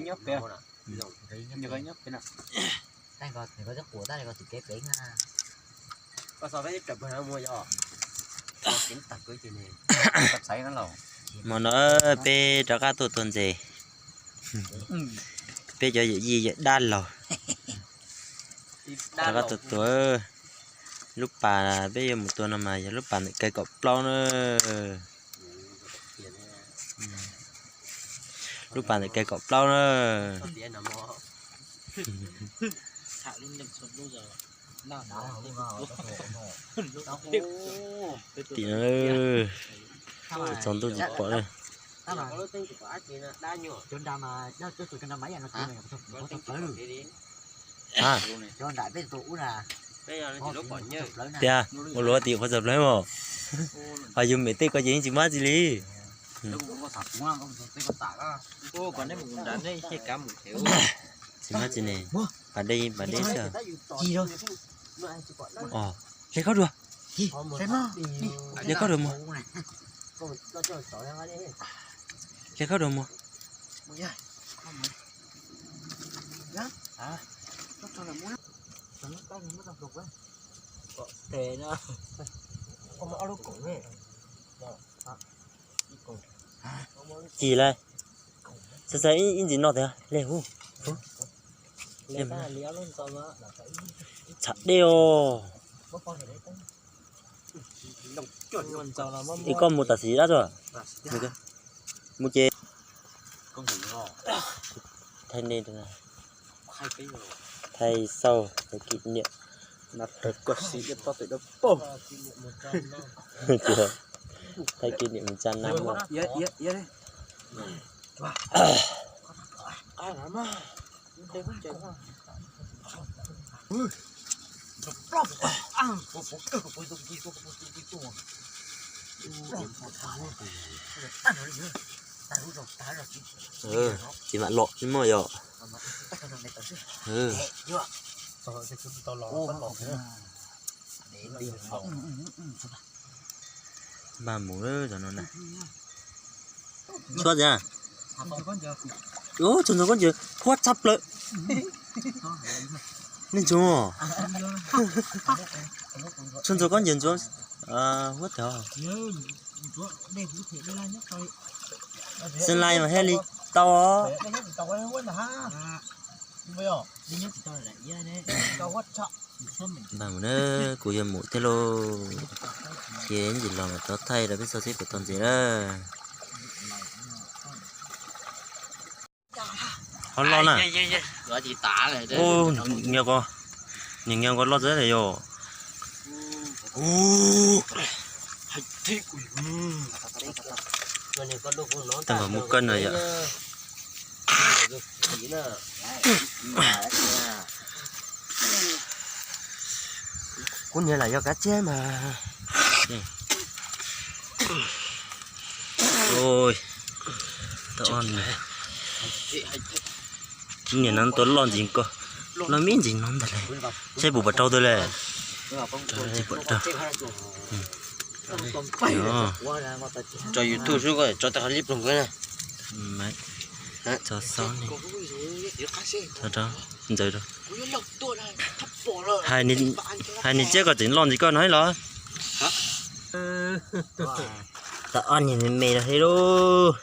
Nyob pem. Nyob pem na. Hmo no peb rov qab tuaj tua ntses. Peb cov yawm yij yawm dab laug rov qab tuaj tua. Lub pas peb yuav mus tua no mas yog lub pas ntawm kawg kaum plaub na. Lub pas ntawm kawg kaum plaub na. Tim no, tsaus ntuj tsis pom li. Tias ua luaj tim qhuav txog plawv mas, ho yus mem tej ko ces yeej tsis muaj tsi li. Tsis muaj tsi ne, pas deb pas deb xwb. Hle khaub dua, hle khaub dua mus, hle khaub dua mus. Ci lawm. Xav xav ib ntsis no tiag, hle hu. Txham dej os. Es koj mus tam sim dab tsi? Mus ces thaij nej, thaij xauj, thaij kỷ niệm. Thaij kỷ niệm một trăm năm. Tsis mam los li mas yog. Npaj mus lawm no na. Tshuav tias, tsuag ntxuag khaub ncaws huab tshaj plaws. Nej ntsuag, tsuag ntxuag khaub ncaws ntsuag huab tag. Xeev Laij mas thiaj li tau. Npaj mus na, kuv yuav mus thiab lauj. Ces ntsis los mas rov thaij rau peb xauj seb puas tau ntses na. Ho loj na. Ub, nyias ko, nyias nyias ko loj txawv yom. Tag npaum mus kawg na yom. Kuv niam lam yog kav tsiab mas. Niam no tua loj ntxim ko, loj me ntsis no ntag le. Saib puas pom rau tau le. Tsis pom rau. Tso YouTube xwb, tso tag li ploog na. Tso xauj ne. Ntxawm, hais niam tsiab kom tseem loj ntxim ko no los. Tau ob niag me me los thiab lauj.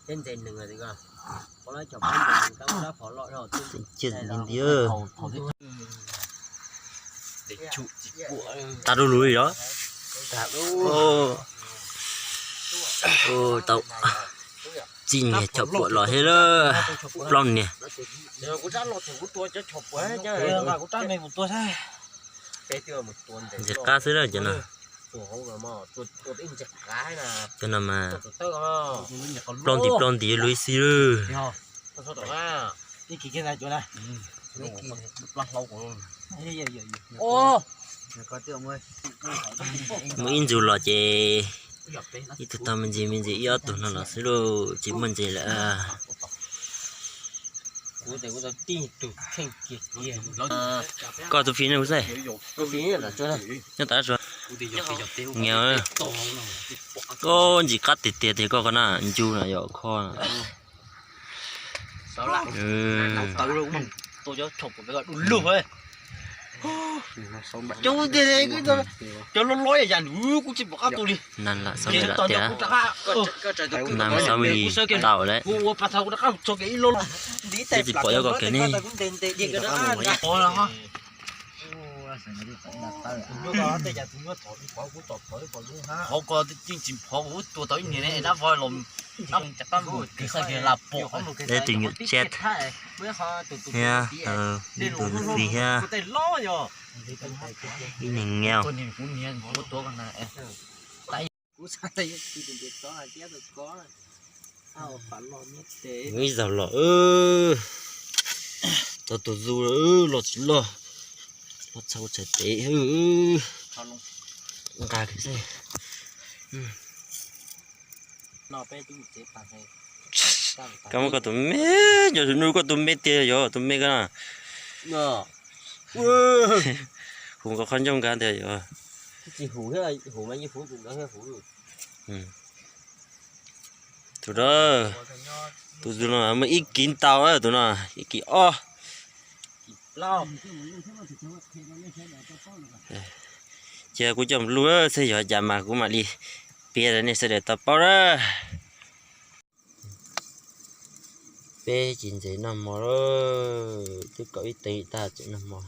Tseem ciaj li ntiag. Tas du lug li los. Tau txij niag chom puam los thiab lawm. Plaub niag. Ntxim qab xwb lawm cov no. Cov no mas plaub ntim plaub ntim lug ib xib lawm. Mus ib ntsus los ces ib tug tau me ntsis me ntsis ib ob tug no los xwb lauj, tsis muaj ntses lawm. Koj tus fim ne kuv xav. Nyob tas tsuas. Nyias, koj ntsis qab tiag tiag tias koj qhov na ncu na yog kho na. Nan lam xaub me lam tias, nan xaub me lam tau lawm. Twb tsis pom yog koj kiag ne. Qhov ko yeej tsis phov kuv tua tau ib niag ne dab vog los. Tus nyuam tsheb thiab tus fij thiab ib niag ngeus. Ib zaug los tau tus zus los tsis loj, los txhau txhais tes. Nqa xwb. Koj muab koj tus me, cov nub koj tus me tiag yog tus me koj na. Hu nkawd qhov ncauj nkag ntawd yog. Tus no, tus no muaj ib kis ntau, tus no ib kis ob. Cia kuv coj mus luaj xwb, yog cas mas kuv mam li piav rau nej sawv daws tau paub na. Peb tsis ntses noj mov lawm, twb kaum ib teev tag tseem noj mov.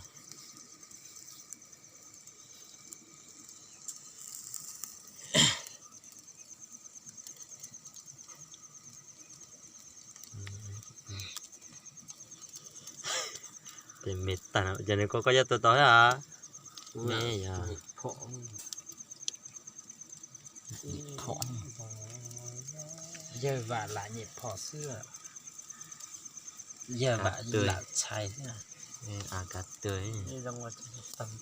Ces me tag no ces nws koj koj yog tua tau thiab. Yawg vam lam nyem phom xwb. Yawg vam lam txhais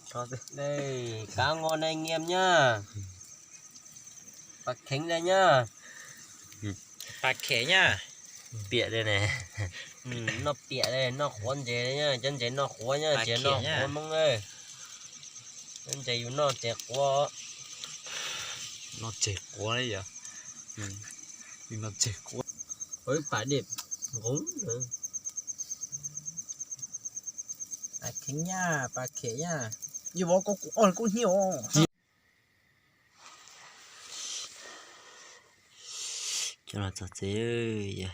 xwb. Kav nqo nai nyiam nyab. Pas kheev da nyab. Pas khem nyab. Piam li ne. Noj piam li, noj quav ntses li nyab, cov ntses noj quav nyab, tsis noj quav Hmoob na. Cov ntses yus noj tsis quav. Noj tsis quav li yom. Noj tsis quav. Pas dej nqoov. Pas kheev nyab, pas khem nyab. Yus vov ko kuv ob kuv hnyiab os. Coj los txog tsev.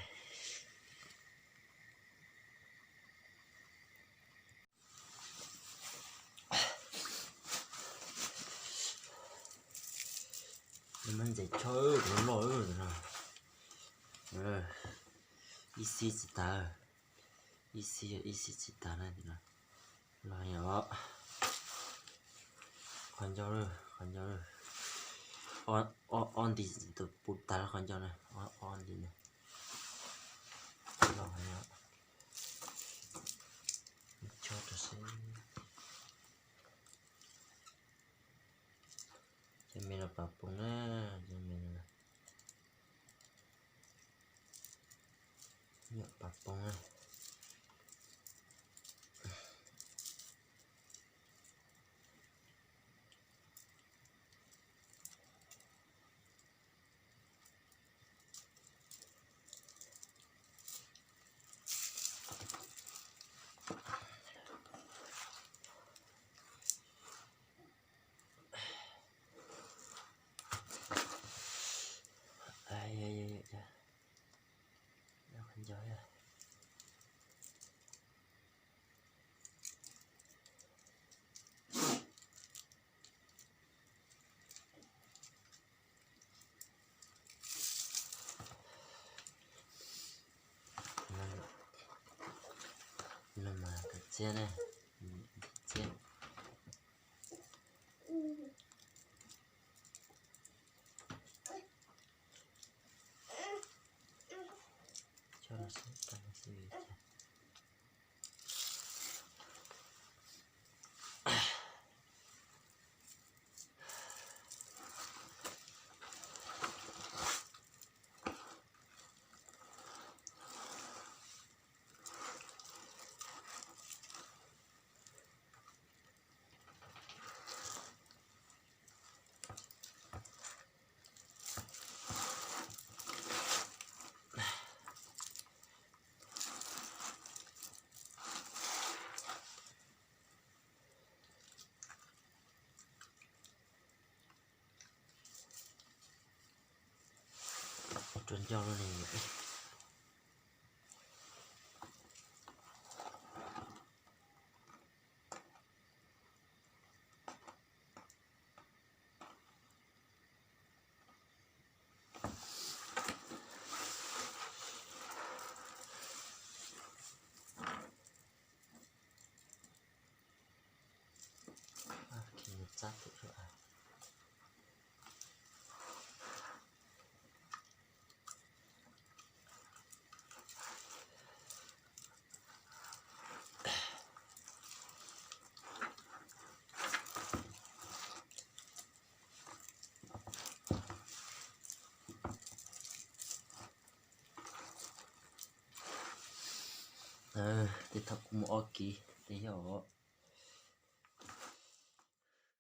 Muab ntses chob loj loj no. Ib xib tsis tas, ib xib ib xib tsis tas na. Los yog qhov ncauj, qhov ncauj ob nti tus puv tas qhov ncauj na, ob nti na. Los yog chob rau seb. Cov me no pas poob na, cov me no nyuam pas poob na. No mas kav txiab ne, txiab. Rua ncauj lub ni. Tej thaum kuv mus ob kiv tej yog